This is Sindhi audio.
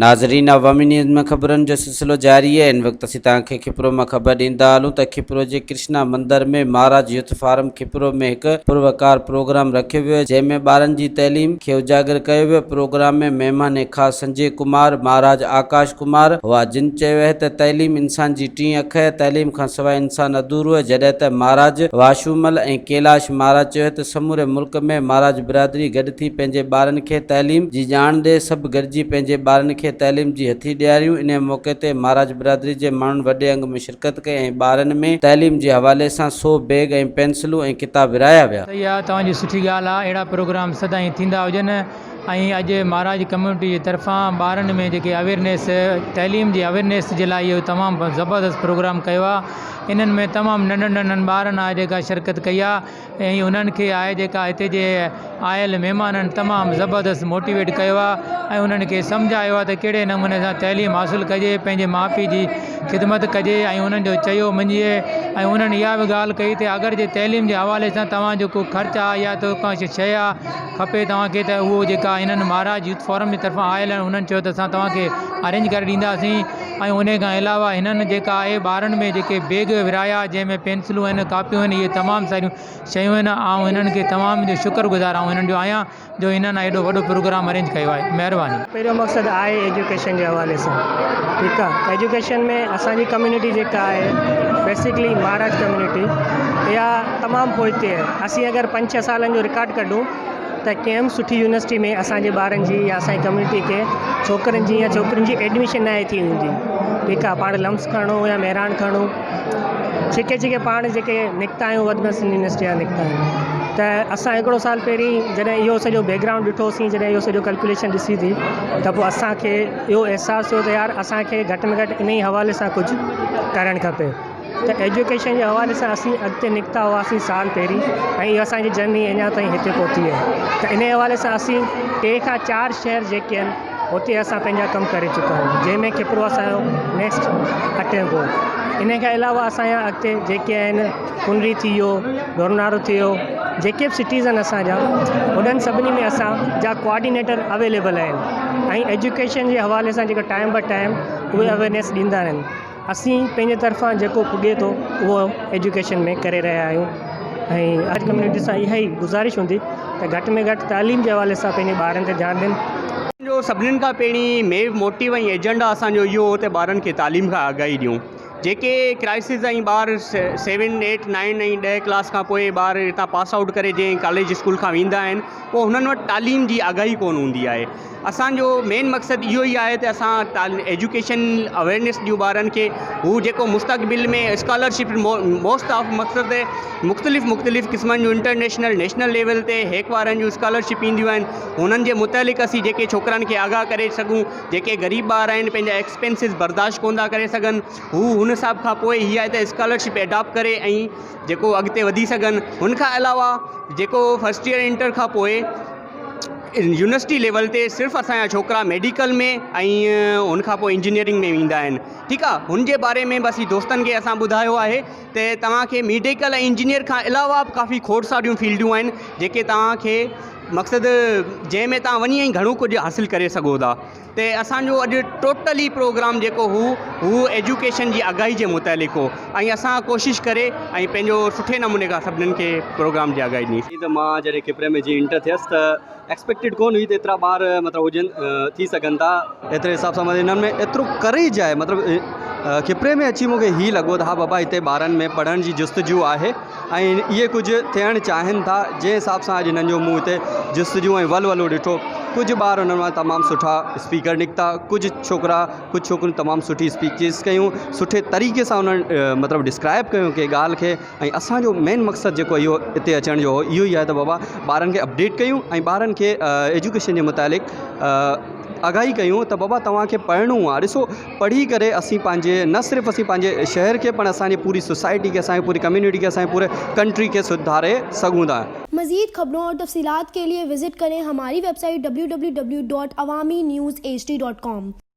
ناظرين عوامي نيوز ۾ خبرن جو سلسلو جاري آهي هن وقت اسين توهان کي کپرو مان خبر ڏيندا هلون ته کپرو جي ڪرشنا مندر ۾ مهاراج يوٿ فارم کپرو ۾ هڪ پروقار پروگرام رکيو ويو جنهن ۾ ٻارن جي تعليم کي اجاگر ڪيو ويو پروگرام ۾ مهمان خاص سنجي ڪمار مهاراج آڪاش ڪمار هئا جن چيو اهي ته تعليم انسان جي ٽين اک اهي تعليم کان سواء انسان اڌورو اهي جڏهن ته مهاراج واشومل ۽ ڪيلاش مهاراج چيو اهي ته سموري ملڪ ۾ مهاراج برادري گڏ ٿي پنهنجي ٻارن کي تعليم جي ڄاڻ ڏي، سڀ گڏجي پنهنجي ٻارن کي تعليم جي هٿي ڏياريون، انهي موقعي تي مهاراج برادري جي ماڻهن وڏي انگ ۾ شرڪت ڪئي ۽ ٻارن ۾ تعليم جي حوالي سان سو بيگ ۽ پينسلون ۽ ڪتاب ورهايا ويا. صحيح آ توهان جي سٺي ڳالهه آ اهڙا پروگرام سدائين ٿيندا هجن ۽ اڄ مهاراج ڪميونٽي جي طرفان ٻارن ۾ جيڪي اويرنيس تعليم جي اويرنيس جي لاء اهو تمام زبردست پروگرام ڪيو آ انهن ۾ تمام ننڍن ننڍن ٻارن آ جيڪا شرڪت ڪئي آ ۽ انهن کي آهي جيڪا هتي جي آيل مهمانن تمام زبردست موٽيويٽ ڪيو آهي ۽ انهن کي سمجهايو آهي ته ڪهڙي نموني سان تعليم حاصل ڪجي پنهنجي ماء پيء جي خدمت ڪجي ۽ انهن جو چيو مڃجي ۽ انهن اها به ڳالهه ڪئي ته اگر جي تعليم جي حوالي سان توهان جو ڪو خرچ آهي يا ته ڪا شيء آهي کپي توهان کي ته اهو جيڪا هنن مهاراج يوٿ فورم جي طرفان آيل آهن انهن چيو ته اسان توهان کي ارينج ڪري ڏينداسين ۽ انهي کان علاوه هنن جيڪا آهي ٻارن ۾ جيڪي بيگ ورهايا جنهن ۾ پينسلون آهن ڪاپيون آهن اهي تمام ساريون شيون آهن آئون هنن کي تمام جو شڪر گذار آئون هنن جو آهيان جو هنن ايڏو وڏو پروگرام ارينج ڪيو آهي مهرباني. پهريون مقصد آهي ايجوڪيشن جي حوالي سان ٺيڪ آ ايجوڪيشن ۾ اسان جي ڪميونٽي جيڪا آهي بيسڪلي مهاراج ڪميونٽي اها تمام پوئتي آهي اسين اگر پنج ڇهه سالن جو رڪارڊ ڪڍون ته ڪنهن به سٺي يونيورسٽي ۾ اسان جي ٻارن جي يا اسان جي ڪميونٽي کي ڇوڪرن جي يا ڇوڪرين جي ايڊميشن ناهي ٿي هوندي ٺيڪ آهي پاڻ لمس کڻو يا مهراڻ کڻو ڇڪي ڇڪي پاڻ جيڪي نڪتا آهيون وڌ ۾ سنڌ يونيورسٽي جا نڪتا آهيون ته اسان هڪڙو سال پهرين جڏهن اهو سڄو بيڪ گرائونڊ ڏٺوسين جڏهن اهو سڄو ڪلڪوليشن ڏسي ٿي ته پوء اسانکي اهو احساس ٿيو ته يار اسانکي گهٽ ۾ گهٽ ان ئي حوالي سان ڪجهه ڪرڻ کپي ته ايجوڪيشن جي حوالي سان اسين اڳتي نڪتا هئاسين سال پهرين ۽ اها اسان جي جرني اڃا تائين هتي پهتي آهي ته ان حوالي سان اسين ٽي کان چار شهر جيڪي آهن اتي اسان پنهنجا ڪم ڪري چڪا آهيون جنهن ۾ کپرو اسانجو نيڪسٽ اٽيمپ هو ان کان علاوه اسانجا اڳتي جيڪي آهن ڪنري ٿي ويو ڍورنارو ٿي ويو جيڪي به سٽيز آهن اسانجا انهن سڀني ۾ اسانجا ڪوآرڊينيٽر اويليبل آهن ۽ ايجوڪيشن جي حوالي سان جيڪو ٽائيم باء ٽائيم اهي اويئرنيس ڏيندا آهن اسين پنهنجي طرفان جيڪو پڳي ٿو اهو ايجوڪيشن ۾ ڪري رهيا آهيون ۽ هر ڪميونٽي سان اها ئي گذارش هوندي ته گهٽ ۾ گهٽ تعليم جي حوالي سان پنهنجي ٻارن تي ڌيان ڏين. جو سڀنين کان پهرين مين موٽيو ۽ ايجنڊا اسان جو اهو هو ته ٻارن کي تعليم کان آگاهي ڏيون جيڪي ڪرائسز ۽ ٻار سيون ايٽ نائن ۽ ڏهه ڪلاس کان پوء ٻار هتان پاس آئوٽ ڪري جنهن ڪاليج اسڪول کان ويندا آهن پوء هنن وٽ تعليم جي آگاهي ڪونه هوندي آهي اسان جو مين مقصد اهو ئي آهي ته اسان ايجوڪيشن اويئرنيس ڏيون ٻارن کي هو جيڪو مستقبل ۾ اسڪالرشپ موسٽ آف مقصد مختلف مختلف قسمن جون انٽرنيشنل نيشنل ليول تي هيڪ وارن جون اسڪالرشپ اينديون آهن هنن جي متعلق اسين جيڪي ڇوڪرن کي آگاهه ڪري سگهون جيڪي غريب ٻار آهن پنهنجا ايڪسپينسز برداشت ڪونه ٿا ڪري سگهن هو هن حساب کان پوء هي آهي ته اسڪالرشپ ايڊاپٽ ڪري ۽ جيڪو اڳتي وڌي سگهن هن کان علاوه جيڪو فرسٽ ايئر انٽر کان پوء يونيورسٽي ليول تي صرف اسان جا ڇوڪرا ميڊيڪل ۾ ۽ ان کان پوء انجنيئرنگ ۾ ويندا آهن ٺيڪ آهي هن جي باري ۾ بس هي دوستن کي اسان ٻڌايو آهي ته توهان کي ميڊيڪل ۽ انجنيئر کان علاوه به ڪافي کوڙ ساريون فيلڊون آهن جيڪي توهان کي مقصد جنهن ۾ توهان وڃي ۽ گهڻو ڪجهه حاصل ڪري سگهو ٿا ته اسان جو اڄ ٽوٽلي پروگرام جيڪو هو هو ايجوڪيشن جي آگاهي جي متعلق هو ۽ اسان ڪوشش ڪري ۽ پنهنجو سٺي نموني کان سڀنين کي پروگرام جي آگاهي ڏني. ته مان جڏهن کپري ۾ جي انٽر ٿيس ته ايڪسپيڪٽيڊ ڪونه هئي ته ايترا ٻار مطلب هجن ٿي سگهن ٿا ايتري حساب سان مطلب هنن ۾ ايترو ڪريج آهي مطلب کپري ۾ اچي مونکي هي لڳو ته ها بابا هتي ٻارن ۾ پڙهڻ جي جستجو آهي ۽ اهي ڪجهه ٿيڻ چاهين ٿا جنهن حساب سان اڄ هنن جو مون هتي جستجو ۽ ولولو ڏٺو ڪجهه ٻار انهن مان تمام سٺا اسپيڪر نڪتا ڪجهه ڇوڪرا ڪجهه ڇوڪريون تمام سٺي اسپيچز ڪيون سٺي طريقي سان انهن مطلب ڊسڪرائب ڪيو ڪنهن ڳالهه کي ۽ اسانجو مين مقصد جيڪو اهو هتي اچڻ جو هو اهو ئي آهي ته بابا ٻارن کي اپڊيٽ ڪيون ۽ ٻارن کي ايجوڪيشن جي متعلق آگاهي ڪيون ته بابا توهان کي پڙهڻو آهي ڏسو پڙهي ڪري اسين پنهنجي نه صرف اسين پنهنجي شهر کي پر اسان جي پوري سوسائٽي کي اسان جي پوري ڪميونٽي کي اسان جي پوري ڪنٽري کي سڌاري سگهون ٿا. مزيد خبرون اور تفصيلات کے لئے وزٽ کریں ہماری web site www.awamiNewsHD.com.